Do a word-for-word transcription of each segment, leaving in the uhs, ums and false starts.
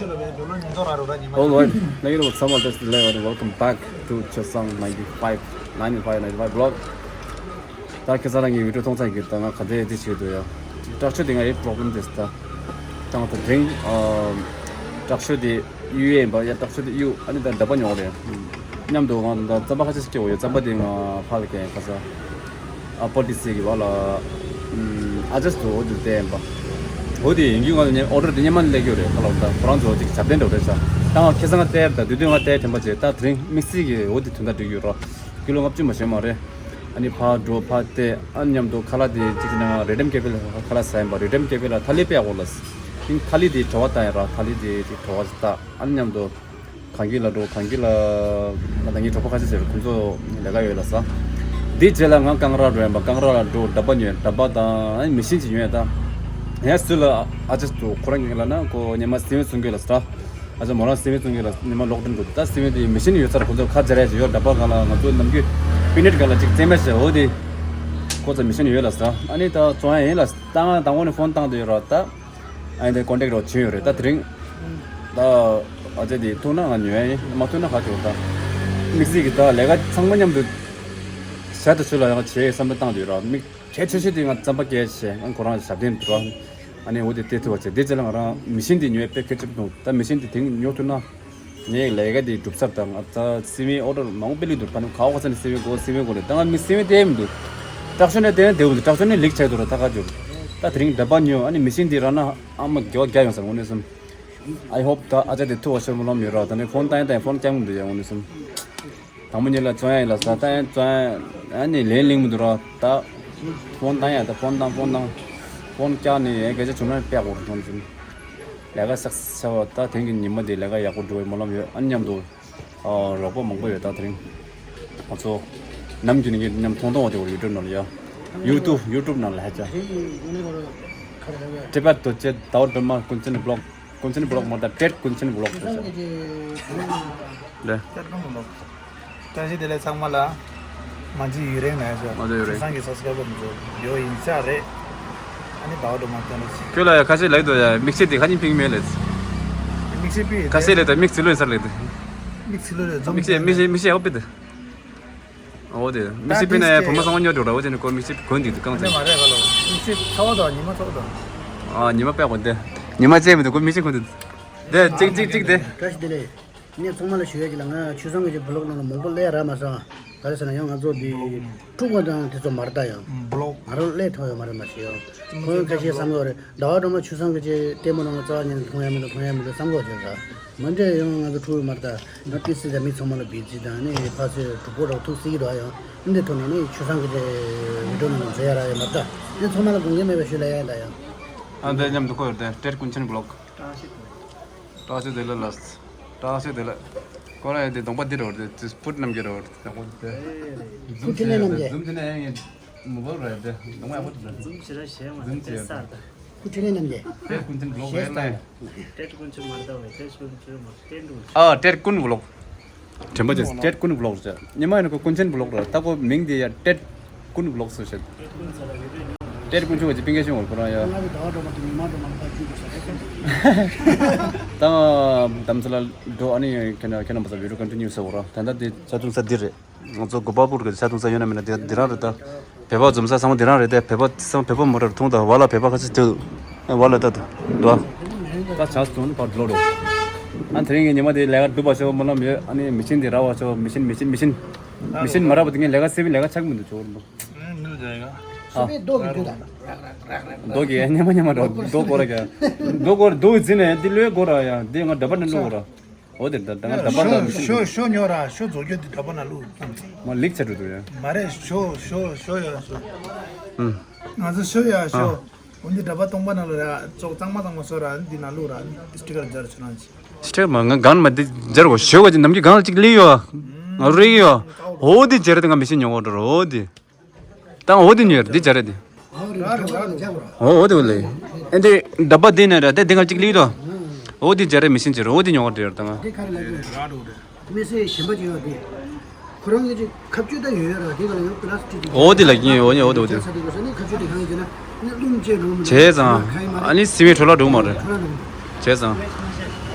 All right, negative someone that's the level. Welcome back to Chosang ninety-five, ninety-five, ninety-five vlog. ད་ཁྱེད་ཚང་ལ་ངའི་བི་ཌིའོ་མཐོང་ཚར་གི་ད་ང་ག་འདྲས་འདི་བྱེད་འདུག་ཡ། དྲག་ཤོས་དེ་ང་ཡི་པྲོབ་ལེམ་དེ་ད་ད་ང་ད་དེ་རིང་དྲག་ཤོས་དེ་གཡུ་ཡས་ཡིན་པ་ཡ། དྲག་ཤོས་དེ་གཡུ་ཨ་ནི་ད་འདྲ་པ་ཉོ་རེད། མཉམ་དུ་ང་ད་རྩམ་པ་ཁ་ཤས་ཤིག་སྐྱེ་བོ་ཡོད། རྩམ་པ་དེ་ང་ཕ་ལ་སྐྱེ་ཡིན་ཁ་ས། ཨ་པོ་ཏི་སི་གི་བ་ལ། ཨ་ཅེས་དུ་འོ་དུ་བལྟས་ཡིན་པ། འོ་དེ་ཡིན་གྱི་ང་ལ་ཉན་ཨོ་ཌར་དེ་སྙན་མ་ལས་ཀྱི་རེད། ཁ་ལ་ད་ཁོ་རང་ཚོ་ཅིག་ཞབས་བརྟན་འགྲོ་རེད་ཤག་ད་ང་ཁ་སང་ང་བལྟས་ད་དུས་དུས་ང་བལྟས་དྲན་པ་བྱས། ད་དེ་རིང་དམིགས་བསལ་གྱི་འོ་དེ་དོན་དག་འགྲིག་ཡོད་ར། ཀི་ལོ་ལྔ་བཅུ་མ་ཞན་མ་རེད། ཨ་ནི་ཕར་འགྲོ་ཕར་བལྟས། ཨ་མཉམ་དུ་ཁ་ལག་དེ་ཅིག་ནང་རི་ཌེམ་ཀེ་ཕེ་ལ་ཁ་ལག་ཟ་ཡིན་པ། རི་ཌེམ་ཀེ་ཕེ་ལ་ཐ་ལི་དཔེ་ཡག་པོ་ལ། ཨིན་ཐ་ལི་དེ་བྲོ་བ་བཏང་ཡིན་ར། ཐ་ལི་དེ་ཅིག་བྲོ་བ་ཞིག་བཏང་། ཨ་མཉམ་དུ་གངས་སྐྱིད་ལ་འགྲོ། གངས་སྐྱིད་ལ་ང་དང་ངའི་གྲོགས་པོ་ཁ་ཤས་ཟེར་ཁོང་ཚོ་ལས་ཀ་ཡོད་ལ་ས། དེ་རྗེས་ལ་ང་ཀང་ར་འགྲོ་ཡིན་པ། ཀང་ར་ལ་འགྲོ། འདྲ་པ་ཉོས། འདྲ་པ་དང་ཨ་ནི་མི་ཤིན་ཅིག་ཉོས་ད། ཡང་སུ་ལ་ཨ་ཅེས་དུ་ཁོ་རང་གི་ལ་ན་ཁོ་ཉི་མ་སི་མི་བཙོང་གི་ལ་ས། ཨ་ཅག་མོ་རང་སི་མི་བཙོང་གི་ལ་ཉི་མ་ལོག་འགྲིམ་འགྲོ། ད་སི་མི་དེ་མི་ཤིན་ཡོད་ཚར། ཁོ་ཚོ་ཁ་སྦྱར་ཡ་ཅིག་ཡོད། འདྲ་པ་ག་ལ་ང་ཚོ་ནམ་རྒྱུན་པི་ནཊ་ག་ལ་ཅིག་རྩེ་མ་བྱས། འོ་དེ་ཁོ་ཚོ་མི་ཤིན་ཡོད་ལ་ས། ཨ་ནི་ད་བཙོང་ཡ་ཡིན་ལ་ས། ད་ང་དང་པོ་ནས་ཕོན་བཏང་དུ་ཡོད་ར། ད་ཨ་ནི་དེ་ཀོན་ཊེག་རོགས་བྱིན་ཡོད་རེད། ད་དེ་རིང་ད་ཨ་ཅེ་དེ་ཐུག་ན་ང་ཉོ་ཡ་ཡིན། མ་ཐུག་ན་ཁ་ཐུག་ད་དམིགས་བསལ་གྱི་ད་ལས་ཀ་ཚང་མ་མཉམ་དུ་བྱ་དུ་ཆུ་ལ་ཡང་བྱེད་བསམ་བློ་བཏང་དུ་ཡོད་ར། མིག་གལ་ཆེ་ཤོས་དེ་ང་རྩམ་པ་སྐྱེལ་བྱས། ང་ཁོ་རང་ཞབས་བརྟན་དུ་ར། ཨ་ནི་འོ་དེ་དེ་ཐུག་པ་བྱས། དེ་རྗེས་ལ་ང་རང་མི་ཤིན་དེ་ཉོས་པའི་ཁེ་ཆེ་འདུག་ད་མི་ཤིན་དེ་དེང་ཉོ་ཐུབ་ན། ངས་ལས་ཀ་དེ་སྒྲུབ་ཚར་དང་། ང་ད་སི་མི་ཨོ་ཌར་མང་པོ་སྤེལ་ལི་འདུག་ཕ་ནི་ཁ་བ་ཁ་ས་ནས་སི་མི་དགོས། སི་མི་དགོས་ལས་ད་ང་མི་སི་མི་དེ་མི་འདུག་དྲག་ཤོས་ནས་དེ་ནས་དེ་འདུག་དྲག་ཤོས་ནས་ལིག་ཆགས་འདུག་ར། ད་ག་འགྱུར། ད་དེ་རིང་འདྲ་པ་ཉོ། ཨ་ནི་མི་ཤིན་དེ་ར་ན་ཨ་མ་དགེ་བ་རྒྱ་ཡོང་ས་རེད་དངོས་གནས་སེམས། I hope ད་ཨ་ཅག་དེ་ཐུག་པ་ཤོར་མ་ལོམ་ཡོད་ར། ད་ནི་ཕོན་བཏང་ཡ་ད་ཡ་ཕོན་རྐྱང་མི་འདུག་ཡ་དངོས་གནས་སེམས། དང་པོ་ཉིད་ལ་བཙོང་ཡ་ཡིན་ལ་ས། ད་ཡ་བཙོང་ཡ་ཨ་ནི་ལན་གླེང་མི་འདུག་ར། ད་ཕོན་བཏང་ཡ་ད་ཕོན་བཏང་ཕོན་བཏང་། ཕོན་བཀྱག་ནས་ཡ་སྐད་ཆ་བྱུང་ན་དཔེ་ཡག་པོ་རེད་དངོས་གནས་སེམས། ལས་ཀ་བསགས་ཚར་བ་ད་དེང་གི་ཉི་མ་དེ་ལས་ཀ་ཡག་པོ་འགྲོ་བའི་སྨོན་ལམ་ཡོད། ཨ་མཉམ་དུ་ཨ་རོགས་པ་མང་པོ་ཡོད། ད་དེ་རིང་ང་ཚོ་ནམ་རྒྱུན་ནས་མཉམ་མཐོང་མཐོང་བ་དེ་བར་ཡུ་ཊུབ་ནང་ལ་ཡ། ཡུ་ཊུབ་ཡུ་ཊུབ་ནང་ལ་ཧ་ཅང་། ཊེ་པ་རྡོ་རྗེ་ཟླ་བ་སྒྲོལ་མ་ཀུན་མཁྱེན་བི་ལོག་ཀུན་མཁྱེན་བི་ལོག་མ་ད་ཊེཌ་ཀུན་མཁྱེན་བི་ལོག་ཟེར། ལེ། བཀྲ་ཤིས་བདེ་ལེགས་ཚང་མ་ལ། མ་ཇི་ཡུན་རིང་ན་ཡ་ཟེར། མ་ཇི་ཡུན་རིང་། ཁ་སང་གི་སབ་སི་ཀ་རའི་བར་མི་ཚོ་ཡོད་ཡིན་ས་རེད། ཨ་ནི་ཟླ་བ་སྒྲོལ་མ་སྟོན་རོགས་བྱེད། ཁྱོད་ལ་ཡ་ཁ་ཤས་ལབ་འདུག་ཡ། མིག་ཤེལ་དེ་ག་ནས་ཕིང་མེད་ལེ། མིག་ཤེལ་པི་ཁ་ཤས་ལབ་འདུག་མིག་ཚི་ལོ་ཡིན་ས་ལབ་འདུག་མིག་ཚི་ལོ་རེད། མིག་ཤེལ་མིག་ཤེལ་མིག་ཤེལ་ཡག་པོ་འདུག་འོ་དེ་མིག་ཤེལ་པི་ན་ཡ་བུ་མོ་ཚང་མ་ཉོ་འགྲོ་ར། འོ་དེ་ནི་ཁོ་མིག་ཤེལ་གོན་འདུག་རྐང་རྩེད། མ་རེད་ག་ལོ། མིག་ཤེལ་ཚ་བ་དང་ཉི་མ་ཚ་བ་དང་། ཨ་ཉི་མ་དཔེ་གོན་དེ། ཉི་མ་རྩེད་མི་འདུག་ཁོ་མིག་ཤེལ་གོན་འདུག་དེ་གཅིག་གཅིག་གཅིག་དེ། བཀྲ་ཤིས་བདེ་ལེགས། ངས་ཚང་མ་ལ་ཞུ་ཡ་གི་ལ། ང་ཆུ་སྲང་གི་ཅིག་བི་ལོག་ནང་ལ་མང་པོ་སླེབས་ར་མ་སོང་། ག་རེ་ཟེར་ན་ཡང་ང་ཚོ་འདི་དཀྲུག་པ་དང་དེ་ཚོ་མ་རེད་ད་ཡང་། བི་ལོག་ང་རང་སླེབས་ཐུབ་ཡོད་མ་རེད་མ་ཤེས་ཡང་། ཁོང་ཁ་ཤས་བསམ་གི་རེད། ཟླ་བ་སྒྲོལ་མ་ཆུ་སྲང་གི་ཅིག་ལྟད་མོ་ནང་ལ་རྩ་བ་ཉིད་ནས་མཐོང་ཡ་མི་འདུག་མཐོང་ཡ་མི་འདུག་བསམ་གི་ཡོད་ད། མ་འདྲེས་ཡང་ང་ཚོ་ཐུག་ཡོད་མ་རེད་ད། ང་ཏི་སི་ད་མི་ཚང་མ་ལ་བི་ཛི་དང་ནི་ཕ་ཚོས་གྲོགས་པོ་ར་ཐུག་སྲིད་ཀྱི་འདུག་ཡང་། འདི་ཐོག་ནས་ནི་ཆུ་སྲང་གི་ཅིག་བི་ཌིའོ་ནང་ལ་མཛད་ཡ་ར་ཡོད་མ་རེད་ད། ངས་ཚང་མ་ལ་དགོངས་འགལ་མེད་པ་ཞུ་ལ་ཡ་ད་ཡང་། ཨ་འདི་མཉམ་དུ་ཁོ་ཡོད་དེ་ཊེཌ་ཀུན་མཁྱེན་བི་ལོག་བཀྲ་ཤིས་བདེ་ལེགས་ལགས། བཀྲ་ཤིས་བདེ་ལེགས། ཁོ་རང་ཡང་དེ་གདོང་པ་འདི་རེད་དེ་དེ་སྤུ་ཊི་རྣམ་རྒྱལ་རེད་དེ། གདོང་པ་དེ། སྤུ་ཊི་ལས་རྣམ་རྒྱལ། ཛུམ་དེ་ནས་ཡང་མི་བོར་རེད་དེ། གདོང་པ་ཡག་པོ་འདུག་ཛུམ་ཞེ་དྲག་བྱས་མ་ཛུམ་རེད་དེ་བྱས་གསར་དང་། སྤུ་ཊི་ལས་རྣམ་རྒྱལ། ཊེཌ་ཀུན་མཁྱེན་བི་ལོག་ཝེར་ལ་ཡིན། ཊེཌ་ཀུན་མཁྱེན་མ་རེད་ད་ཝེ། ཊེཌ་ཀུན་མཁྱེན་མ་རེད། ཊེཌ་ཀུན། ཨ་ཊེཌ་ཀུན་བི་ལོག་དྲན་པ་བརྗེད། ཊེཌ་ཀུན་བི་ལོག་རེད། ཉི་མ་ཡིན་ན་ཁོ་ཀུན་མཁྱེན་བི་ལོག་རེད། ད་ཁོ་མིང་དེ་ཡ་ཊེཌ་ཀུན་བི་ལོག་ཟེར་བཤད། ཊེཌ་ཀུན་མཁྱེན་བ་ཅིག་པིན་ཀེ་ཤོང་བར་ཁོ་རང་ཡ། ང་གི་ཟླ་བ་སྒྲོལ་མ་དེ་ཉི་མ་སྒྲོལ་མ་ལ་ཕར་བཅུག་དགོས་ས་རེད་བསམ་གྱི། ད་དམ་ཚ་ལ་འགྲོ། ཨ་ནི་ཁྱེད་རང་ཁྱེད་རང་བ་ས་བི་ཌིའོ་ཀོན་ཊི་ཉུ་ཟེར་བ་ར། ད་ལྟ་དེ་ཆ་ཐུང་ས་འདི་རེད། ང་ཚོ་གོ་པལ་པུར་གི་ཆ་ཐུང་ས་ཡོད་ན་མེད་ན་དེ་འདི་རང་རེད་ད། བོད་པ་འཛོམས་ས་ཚང་མ་འདི་རང་རེད་དེ། བོད་པ་ཚང་བོད་པ་མོ་ར་མཐོང་དང་བ་ལ་བོད་པ་ཁ་ཤས་དེ། ཨེ་བ་ལ་ད་དུ་འདུག་ད་ཆ་སྟོན་པར་འགྲོ་རོགས། ཨ་དེ་རིང་གི་ཉི་མ་དེ་ལས་ཀ་སྒྲུབ་པ་ཤོག་སྨོན་ལམ་ཡོད། ཨ་ནི་མི་ཤིན་དེ་ར་བ་ཤོག་མི་ཤིན་མི་ཤིན་མི་ཤིན། མི་ཤིན་མ་ར་བ་དེ་ངས་ལས་ཀ་སེ་བི་ལས་ཀ་ཆག་མི་འདུག་ཆོག་རེད་འདུག་ཨ། སོ་པའི་རྡོ་གི་རྡོ་དང་། རྡོ་གི་ཉི་མ་ཉི་མ་ར་རྡོ་སྐོར་ར་ག་རྡོ་སྐོར་རྡོ་འཛིན་ནས་དེ་ལོས་སྐོར་ར་ཡ་དེ་ང་འདྲ་པ་ནས་བླུག་ར། འོ་དེ་ད་ད་ང་འདྲ་པ་ད་མི་ཤིན། ཤོ་ཤོ་ཉོ་ར་ཤོ་རྫོགས་རྒྱུ་དེ་འདྲ་པ་ན་བླུག་མ་ལིག་ཆ་འགྲོ་འདུག་ཡ། མ་རེད་ཤོ་ཤོ་ཤོ་ཡ་ཤོ། ང་ཚོ་ཤོ་ཡ་ཤོ། འོན་ཏེ་འདྲ་པ་སྟོང་པ་ན་ལ་ར་ཙོག་གཙང་མ་གཙང་མ་བཟོ་ར་འདི་ན་བླུག་ར་སི་ཊི་ཀར་སྦྱར་ཆོག་ན་ཅི། སི་ཊི་ཀར་མ་ང་གང་མ་འདི་སྦྱར་གོ་ཤོ་ག་ཅི་ནམ་གྱི་གང་ལ་ཅིག་ལི་ཡོ། ང་རེ་ཡོ། འོ་འདི་སྦྱར་ཏེ་ང་མི་ཤེས་ཉོ་གོ་འགྲོ་ར་འོ་འདི། ད་འོ་འདི་ཉོ་འདི་སྦྱར་འདི། འོ་འོ་འདི་འོ་ལེ། ཨེ་འདི་འདྲ་པ་འདི་ན་ར་དེ་འདི་ང་ཅིག་ལི་ར། འོ་འདི་སྦྱར་མི་ཤེས་ཅི་ར་འོ་འདི་ཉོ་གོ་འགྲོ་ར་ད་ང་། མི་སེར་གཞན་པ་ཅིག་ཡོད་དེ། ཁོ་རང་གི་ཅིག་ཁ་གཅོད་ད་ཡོད་ཡོད་ར་དེ་ག་ལ་ཡོད་པི་ལ་སི་ཊིག་ཅིག་འོ་དེ་ལ་ཡིན་འོ་ནི་འོ་དེ་འོ་དེ། ཁ་གཅོད་དེ་གང་ཡིན་ཟེར་ན་ནི་རླུང་བཅས་འགྲོ་མི་འདུག་བྱས་ཙང་ཁ་ཡིན་མ་རེད། ཨ་ནི་སི་མི་འཕྲོ་བརླག་འགྲོ་མ་རེད། འཕྲོ་བརླག་འགྲོ་མི་འདུག་བྱས་ཙང་།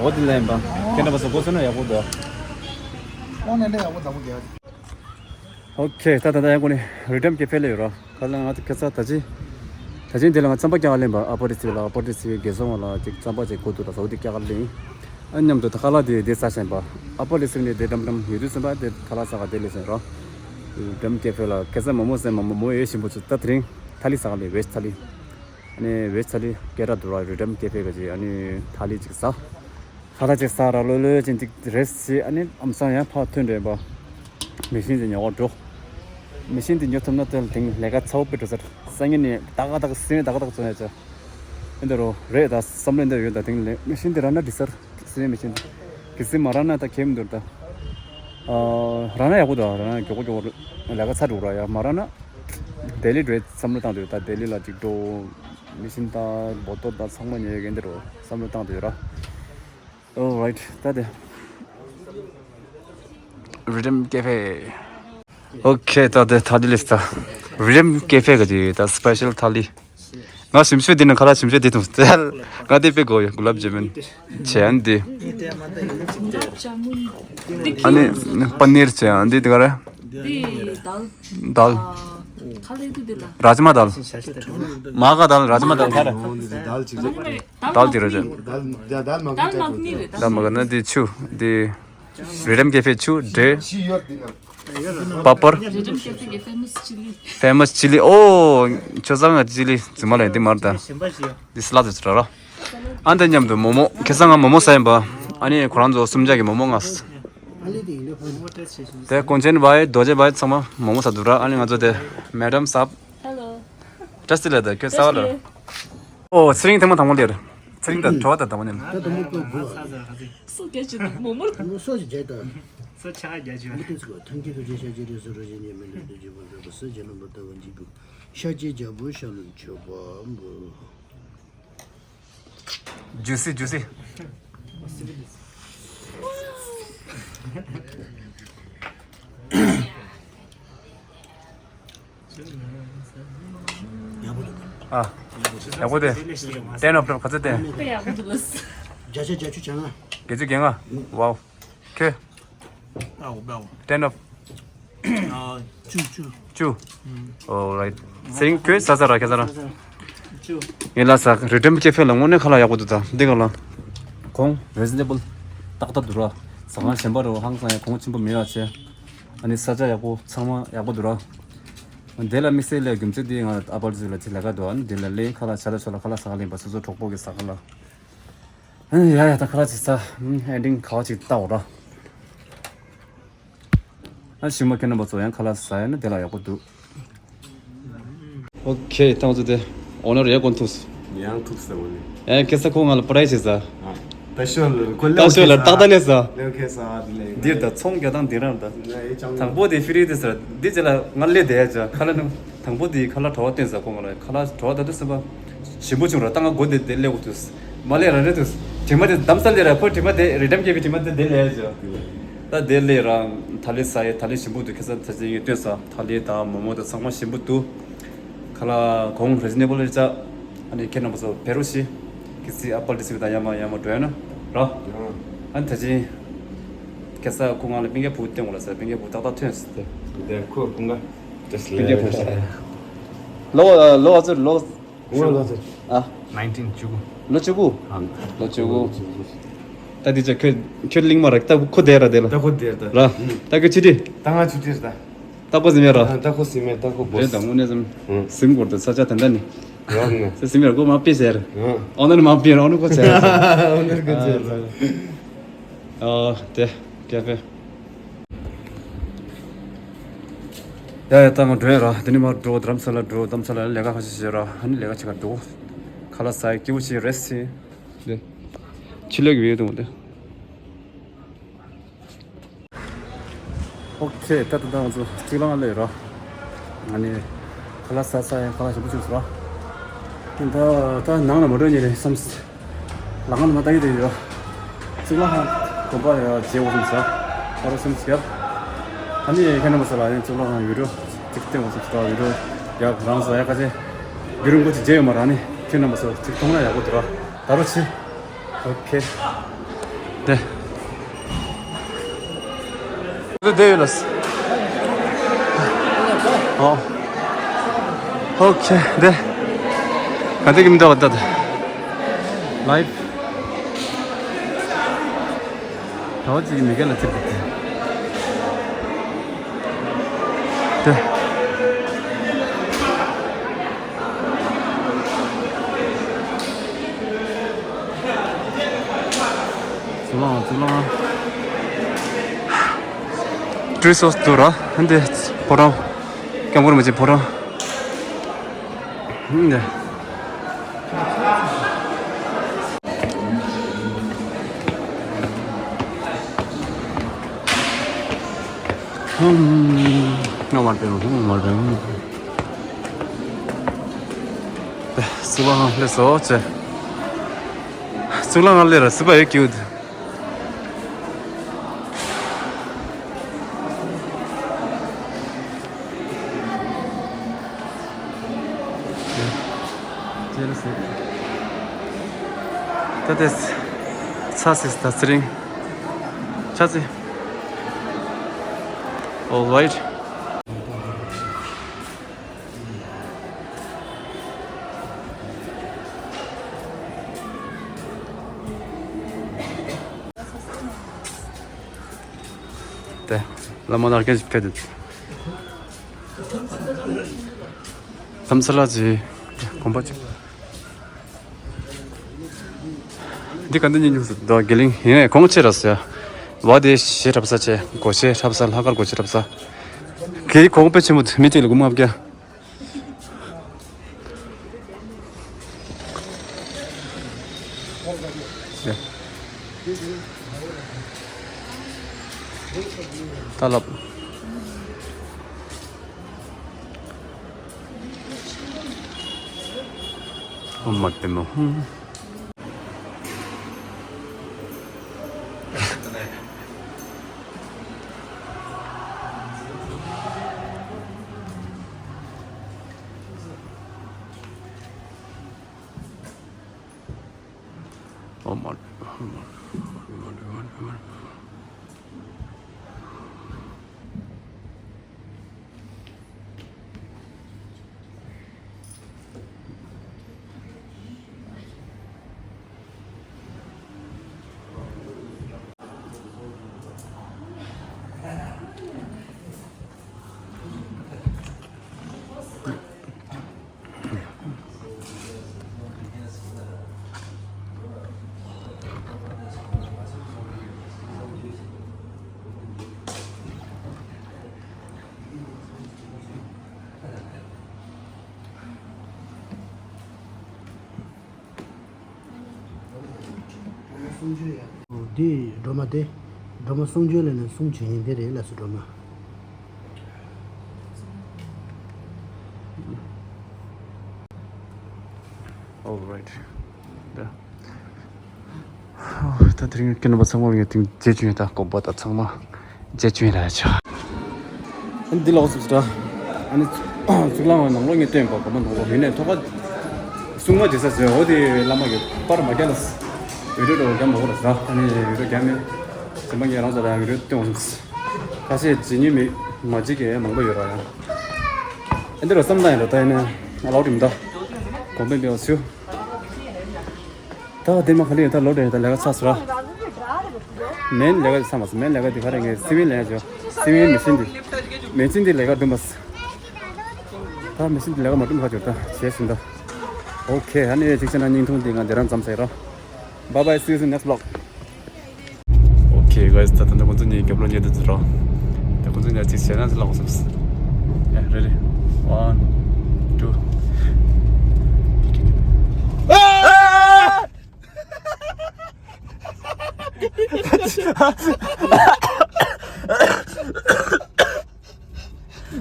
འོ་དེ་ལ་ཡིན་པ། ཁྱེད་འདྲ་པ་སོགས་གོ་སོང་ན་ཡག་པོ་འདུག་ཨོ་ནས་ནས་ཡག་པོ་འདུག་ཨོ་ཁེ། ད་ད་ད་ཡང་ཁོ་ནི་Rhythm Cafe ལ་ཡོད་ར། ཁ་ལ་ང་ཚོ་ཁ་ས་ད་ཅི། ད་ཅི་འདི་ལ་ང་རྩམ་པ་སྐྱག་ལེན་པ། ཨ་པ་རི་སི་ལ་ཨ་པ་རི་སི་རྒྱལ་སོང་བ་ལ་ཅིག་རྩམ་པ་ཅིག་གོ་འདུག་ད་ཟོ་དེ་སྐྱག་ལེན། ཨ་མཉམ་དུ་ད་ཁ་ལ་དེ་དེ་ས་ཞེན་པ། ཨ་པ་རི་སི་ནས་དེ་འགྲམ་འགྲམ་ཡོད་དུས་ཙམ་པ་དེ་ཁ་ལ་ས་ག་དེ་ལས་ཞེན་ར། Rhythm Cafe ལ་ཁ་ས་མོ་མོ་སེ་མོ་མོ་མོ་ཡོད་ཞིམ་པོ་ཚུ་ད་དེ་རིང་ཐ་ལི་ས་ག་ལེ་བེ་ཐ་ལི། ཨ་ནི་བེ་ཐ་ལི་སྐད་གྲགས་འདུག་ར། Rhythm Cafe ག་ཅིག་ཨ་ནི་ཐ་ལི་ཅིག་ཟ། ཁ་ལག་ཅིག་ཟ་ར་ལོ་ལོ་ཅིག་ཅིག་རེས་བྱེད། ཨ་ནི་ཨམ་སང་ཡང་ཕར་ཐོན་རེད་པ། མེ་ཤིན་ཅིག་ཉོ་བར་འགྲོ། མེ་ཤིན་དེ་ཉོ་ཐུབ་ན་ཐོན་དེང་ལས་ཀ་ཚ་བོ་དཔེ་འགྲོ་ས་རེད། སང་ཉིན་ནས་ཏག་ཏག་སེ་ཏག་ཏག་བཙོང་ཡ་ཆ། ཨེ་འདི་རོ་རེད་ད་བསམ་བློ་འདི་ཡོད་ད། དེང་ལས་མེ་ཤིན་དེ་རག་ན་འགྲིག་ས་རེད། སེ་མེ་ཤིན་དེ་གལ་སྲིད་མ་རག་ན་ད་ཁེམ་འདུག་ད། ཨ་རག་ན་ཡག་པོ་འདུག་རག་ན་མགྱོགས་པོ་མགྱོགས་པོ་ལས་ཀ་ཚར་འགྲོ་ར། ཡ་མ་རག་ན་ལྡི་ལི་འགྲོ་བསམ་བློ་བཏང་འདུག་ད་ལྡི་ལི་ལ་ཅིག་འགྲོ། མེ་ཤིན་དང་བོ་ཏོ་དང་ཚང་མ་ཉོ་ཡ་གི་འདི་རོ་བསམ་བློ་བཏང་འདུག་ར། Alright, ད་དེ། Rhythm Cafe. Okay, ད་དེ་ཐ་ལི་ལིས་ད། Rhythm Cafe ག་ཅིག་ད་སི་པེ་ཤལ་ཐ་ལི། ང་ཞིམ་ཤོས་དེ་ནི་ཁ་ལག་ཞིམ་ཤོས་དེ་དང་ང་དེ་དཔེ་དགོས་ཡོད། གུ་ལབ་ཇ་མུན་བྱས་ཨ་ནི་དེ། ཨ་ནི་པ་ནིར་བྱས་ཨ་ནི་དེ་ག་རེ། དེ་དལ། དལ། ཨ། ཁ་ལག་དེ་དེ་དལ། རཱཇ་མ་དལ། མ་ག་དལ། རཱཇ་མ་དལ་ག་རེ། དལ་ཅིག་རེད། དལ་ཅིག་རེད། དལ་མ་གི་ནི་རེད། དལ་མ་གི་ནི་དེ་ཆུ་དེ། Rhythm Cafe ཆུ་འདྲེ། པ་པར། Rhythm Cafe གི་famous chilli། Famous chilli. ཨོ། ཁྱོད་ཚང་ང་ཅི་ལི་རྫུན་མ་ལས་འདི་མར་ད། འདི་སླ་དུ་ཚུར་ར། ཨ་འདི་མཉམ་དུ་མོ་མོ། ཁ་སང་ང་མོ་མོ་ཟ་ཡིན་པ། ཨ་ནི་ཁོ་རང་ཚོ་གསུམ་ཆ་གི་མོ་མོ་ང་ཟ། དེ་ཀོང་ཆེན་བའི་རྡོ་རྗེ་བའི་ཚང་མ་མོ་མོ་ཟ་འདུག་ར། ཨ་ནི་ང་ཚོ་དེ་Madam Saab། Hello. བཀྲ་ཤིས་བདེ་ལེགས། ད་ཁྱོད་གསར་པ་ལ། ཨོ་ཚེ་རིང་ཐེངས་མ་དང་པོ་ལེར། ཚེ་རིང་དང་གྲོ་བ་དང་དང་པོ་ནས། ད་དུང་མི་དགོས་དགོས། སོ་སྐད་ཅིག་མོ་མོར། ད་ནུ་སོ་ཞིག་རྒྱག་དང་། སོ་ཆ་རྒྱག་ཅིག་མི་དེ་ཚོ་ཐང་གི་ཚོ་ཅེ་ཤ་ཅེ་རེ་སོ་རོ་ཅེ་ཉེ་མེ་ལེ་དུ་ཅེ་བོ་ཟ་བོ་སོ་ཅེ་ལོ་མོ་ཏ་བ་ཅི་བུ་ཤ་ཅེ་ཇ་བུ་ཤ་ལུ་ཆོ་བ་བུ། Juicy, juicy. ཨ། ཡག་པོ་དེ། ten of ten ག་ཚོད་བསྟན། དཔེ་ཡག་པོ་འདུག་ལགས། བརྒྱ་ཆ་བརྒྱད་ཅུ་གྱ་ལྔ། བརྒྱད་ཅུ་གྱ་ལྔ། Wow. ཁྱོད། ཨའོ་ཨའོ། Ten of། ཨ། བཅུ་བཅུ། བཅུ། Alright. ཚེ་རིང་ཁྱོད་ཟ་ཟ་ར་ཁྱེད་ཟ་ར། བཅུ། ངས་ལ་ཟ་Rhythm Cafe ལ་དངོས་གནས་ཁ་ལག་ཡག་པོ་འདུག་ད་འདི་ག་ལ། གོང་reasonable ཏག་ཏག་འདུག་ར། ཟ་ཁང་གཞན་པ་རུ་ཧང་སང་ཡ་གོང་ཆེན་པོ་མེད་ཡ་བྱས། ཨ་ནི་ས་ཆ་ཡག་པོ་ཚང་མ་ཡག་པོ་འདུག་ར། དེ་ལ་དམིགས་བསལ་ལས་རྒྱུ་མཚན་དེ་ང་ཨ་པར་ཟི་ལ་ཅི་ལས་ཀ་འདུག་ཨ་ནི་དེ་ལ་ལས་ཁ་ལག་ཆ་ལ་ཆོ་ལ་ཁ་ལག་ཟ་ག་ལེན་པ་སོ་སོ་གྲོགས་པོ་གི་ཟ་ཁ་ལ། ཨ་ནི་ཡ་ཡ་ད་ཁ་ལག་ཅིག་ཟ། ཨེན་ཌིང་ག་བ་ཅིག་ལྟ་འོ་ར། ཨ་ཞིག་མ་ཁྱེད་རྣམ་པ་ཚོ་ཡང་ཁ་ལག་ཟ་ཡ་ན་དེ་ལ་ཡག་པོ་འདུག་ཨོ་ཁེ། ད་ང་ཚོ་དེ་ཨོ་ནར་ཡ་གོན་ཐུགས། ཡང་ཐུགས་ཟེར་བ་ནི། ཨེ་ཁེ་ས་ཁོ་ང་ལ་པ་རའི་ཟེར་ཟ། ད་ཤོ་ལ་ཁོ་ད་ཤོ་ལ་ཏག་ཏག་ལས་ཟ། ལེའུ་ཁེ་ས་ཨ་དེ་ལས། འདིར་ད་ཚོང་རྒྱག་སྟངས་འདི་རང་ད། ད་ཡི་ཅང་། དང་པོ་དེ་ཕི་རི་དེ་ཟ། འདི་ཅི་ལ་ང་ལས་དེ་ཡ་ཅ་ཁ་ལ་ནུ། དང་པོ་དེ་ཁ་ལ་གྲོ་བ་བསྟན་ཟ་ཁོ་ང་ལ་ཁ་ལ་གྲོ་བ་ད་དུ་ཟ་བ། ཞིམ་པོ་བྱུང་ར་ད་ང་སྒོ་དེ་དེ་ལས་འོ་དུས། མ་ལས་ར་རེད་དུས། དྲི་མ་དེ་བསྡམས་ས་ལས་ར་ཁོ་དྲི་མ་དེ་རི་ཏམ་སྐྱེས་པའི་དྲི་མ་དེ་དེ་ལས་ཡ་ཅ། ད་དེ་ལས་ར་ཐ་ལི་ཟ་ཡ་ཐ་ལི་ཞིམ་པོ་འདུག་ཁ་སང་ད་ཅི་ངས་བསྟན་ཟ། ཐ་ལི་དང་མོ་མོ་དང་ཚང་མ་ཞིམ་པོ་འདུག་ཁ་ལག་གོང་རི་ཛི་ནེ་བལ་རེད་ཅག་ཨ་ནི་ཁྱེད་རྣམ་པ་ཚོ་བེ་རུ་ཤི། གི་སི་ཨ་པལ་ཏི་སི་དང་ཡ་མ་ཡ་མ་འགྲོ་ཡ་ན་ར། ཨ་ནི་ད་ཅི། ཁ་སང་ཁོ་ང་ལ་སྤུན་ཀྱག་བུ་སྟོན་དགོས་ལ་ཟེར། སྤུན་ཀྱག་བུ་ཏག་ཏག་ཐོན་ཟེར། དེ་ཁོ་སྤུན་ཀྱག་སྤུན་ཀྱག་བུ་ཟེར། ལོ་ལོ་ཨ་ཙི་ལོ། ཨ། nineteen བཅུ་དགུ། ལོ་བཅུ་དགུ། ཨ། ལོ་བཅུ་དགུ། ད་འདི་ཅག་ཁྱོད་ཁྱོད་གླིང་མ་ར་ད་ཁོ་དེ་ར་དེ་ལ། ད་ཁོ་དེ་ར་ད། ར། ད་ཁྱོད་ཆི་ཏི། ད་ང་ཆི་ཏི་ར་ད། ད་ཁོ་ཟིན་མེད་ར། ད་ཁོ་ཟིན་མེད་ད་ཁོ་བོ། རེད་ད་དངོས་གནས་ཙམ། ཟིན་དགོས་ད་ས་ཆ་དེ་འདྲ་ནི། ར་ནི། ས་ཟིན་མེད་ར་ཁོ་མ་པི་ཟེར། ཨོ་ནར་མ་པི་ར་ཨོ་ནར་ཁོ་ཟེར། ཨོ་ནར་ཁོ་ཟེར། ཨ་དེ་ཀེ་ཕེ། ཡ་ཡ་ད་ང་འགྲོ་ཡ་ར། དེ་ནི་མ་འགྲོ་རྡ་རམ་ས་ལ་འགྲོ། རྡ་རམ་ས་ལ་ལས་ཀ་ཁ་ཤས་བྱེད་ར། ཨ་ནི་ལས་ཀ་བྱེད་ག་འགྲོ། ཁ་ལག་ཟ་ཡ་སྐྱིད་པོ་ཞིག་རེད་སི། དེ། ཆི་ལེག་བེ་དུང་དེ། ཨོ་ཁེ། ད་ད་ད་ང་ཚོ་གཅིག་ལ་ང་ལས་ར། ང་ནི་ཁ་ལག་ཟ་ས་ཡང་ཁ་ལག་ཞིམ་པོ་བྱུང་སོང་ར། ད་ད་ནང་ལ་མ་འགྲོ་ཉེ་རེད་བསམ། ལ་ང་ལ་མ་ལྟ་གི་དེ་ཡོད། གཅིག་ལ་ཧ་གོམ་པ་ཡ་བརྗེ་འོ་བསམ་ས། ཨ་རོ་སེམས་སྐྱབས། ཨ་ནི་ཁྱེད་རྣམ་པ་ཚོ་ལ་ཡང་གཅིག་ལ་ཧ་བི་ཌིའོ་གཅིག་བསྟན་འོ་བསམ་ས། བི་ཌིའོ་ཡ་རང་ས་ཡ་ཁ་ཆེ། བི་ཌིའོ་འགོ་གཅིག་བརྗེ་ཡོད་མ་ར། ཨ་ནི་ཁྱེད་རྣམ་པ་ཚོ་གཅིག་མཐོང་ན་ཡག་པོ་འདུག་ར། ད་རོ་ཆེ། ཨོ་ཁེ། དེ། དེ་དེ་ཡོད་ལ། ཨོ། ཨོ་ཁེ་དེ། ག་དེ་གི་མི་འདྲ་བ་ད་དེ། ལའིབ། ད་བ་ཅིག་མི་ག་ལ་ཚིག་དེ། དེ། ཚུར་ལངས་ཚུར་ལངས། ཏྲི་སོ་སི་ཏུ་ར་ཧན་དེ་ཕོ་བྲང་། སྐྱབས་མགོན་རིན་པོ་ཆེ་ཕོ་བྲང་། ཧུམ་དེ། ཧུམ། ང་མར་པེ་ཧུམ་མར་པེ་ཧུམ། སུ་བ་ཧང་ལེ་སོ་ཅེ། གཙུག་ལག་ཁང་ལས་ར་སྲིད་པ་ཡོད་ཀྱི་ཡོད། ད་དེ་ཚ་སི་ད་ཚེ་རིང་ཆ་ཚེ། All right. དེ་བླ་མ་ལ་སྐད་ཅིག་ཕེབས་དུས། ལྷ་མཚམས་ལ་ཅི་དགོན་པ་ཅིག་འདི་ག་འདི་ཉིན་ཉུང་སུ་དོ་དགེ་ལིང་ཡིན་ནས་གོང་ཆེ་ར་ཟེར། བ་དེ་ཞེ་འཁྲབ་ས་ཆེ་སྒོ་ཞེ་འཁྲབ་ས་ལྷག་དཀར་སྒོ་ཞེ་འཁྲབ་ས། གེ་གོང་དཔེ་ཆེན་མོ་མི་གཅིག་ལ་དགུ་ལྔ་བརྒྱ། ད་ལབ། ཨོཾ་མ་ཏི་མ་ཧཱུྃ། ཨོཾ་མ་ཏི་མ་ཧཱུྃ། འདི་སྒྲོལ་མ་སྟེ། སྒྲོལ་མ་གསུང་ཆོས་ལས་ནས་གསུང་ཆོས་ཉིན་དེ་རེད་ལ་སུ་སྒྲོལ་མ། All right. ད་དེ་རིང་སྐྱེ་ནུས་པ་ཚང་མ་ངས་དེང་མཇལ་བྱུང་ཡོད། ད་དགོན་པ་དང་ཚང་མ་མཇལ་བྱུང་ཡོད་ར་ཆ། ཨ་ནི་འདི་ལོགས་སུ་ད་ཨ་ནི་གཙུག་ལག་ཁང་ནང་ལོགས་ངས་སྟོན་པ་དགོན་པ་ནང་ལོགས་ཡིན་ནས་ཐོག་ཁ་སྲུང་མ་བྱེད་ས་ཟེར་འོ་དེ་བླ་མ་གི་པར་མ་རྒྱག་ལ་ཡོད་རེད་འགྲོ་རྒྱ་མ་གོ་ལ་ཟ། ཨ་ནི་ཡོད་རེད་རྒྱ་མེད་ཟེར་མ་ངས་རང་ཚོ་ལ་ཡོད་རེད་སྟོན་འོང་ཟེར། ཁ་ཤས་བྱེད་ཉེས་མེད་མ་བྱེད་ཀྱི་མང་པོ་ཡོད་ར་ཡང་། ཨ་འདི་ར་བསམ་ན་ཡང་ར་ད་ཡིན་ན་ང་ལོག་རིམ་ད་དགོན་པའི་འབེལ་བ་ཚུ། ད་དེ་མ་ག་ལེ་ཡོད་ད་ལོ་དྲན་ད་ལས་ཀ་ཚ་སོ་ར། མེན་ལས་ཀ་ཚ་མ་སོ་མེན་ལས་ཀ་དེ་ག་རེ་ངས་སི་ཝིན་ལས་ཀ་ཅོ། སི་ཝིན་མེ་ཤིན་དེ། མེ་ཤིན་དེ་ལས་ཀ་འགྲུབ་མ་སོ། ད་མེ་ཤིན་དེ་ལས་ཀ་མ་འགྲུབ་ཁ་ཅོ་ད་བྱས་ཟིན་ད། ཨོ་ཁེ་ཨ་ནི་ཅིག་ཆ་ན་སྙིང་ཐུང་དེ་ང་དེ་རང་མཚམས་ཟེར་ར། Bye bye, see you soon, next vlog. Okay guys, ད་ད་ཁོང་ཚོ་གཉིས་རྒྱབ་ལོགས་ཉལ་དུ་འཛུལ་རོགས། ད་ཁོང་ཚོ་གཉིས་ཅིག་བྱས་ན་ལ་འོང་སོང་། Yeah, ready? One, two.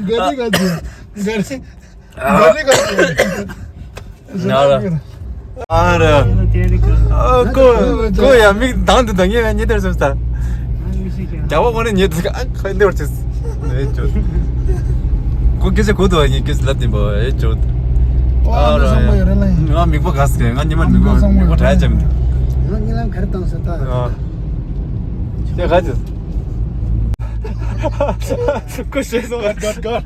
ག་རེ་ག་རེ། ག་རེ་ག་རེ། ང་ར། ཨ་ར། ཨ་ཀོ་ཀོ་ཡ་མིག་དང་དུ་དང་ངེ་ཉེ་དར་སོང་ས། རྒྱ་བོ་ཁོ་ནི་ཉེ་དུ་ཨ་ཁོ་འདི་བར་ཆེས། ཨེ་ཅོ། ཁོ་སྐད་ཆ་གོ་དུ་བ་ཉེ་སྐད་ཆ་ལབ་དེ་འབོ་ཨེ་ཅོ། ཨ་ར། ང་མིག་པ་ག་སྐད་ང་ཉི་མ་མིག་པ་མིག་པ་དྲ་ཅམ། ང་ཉི་ལམ་གར་བཏང་ས་ད། ཨ། དེ་ག་ཚོད། ཁོ་ཤེས་སོང་། God, God, God.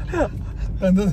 And then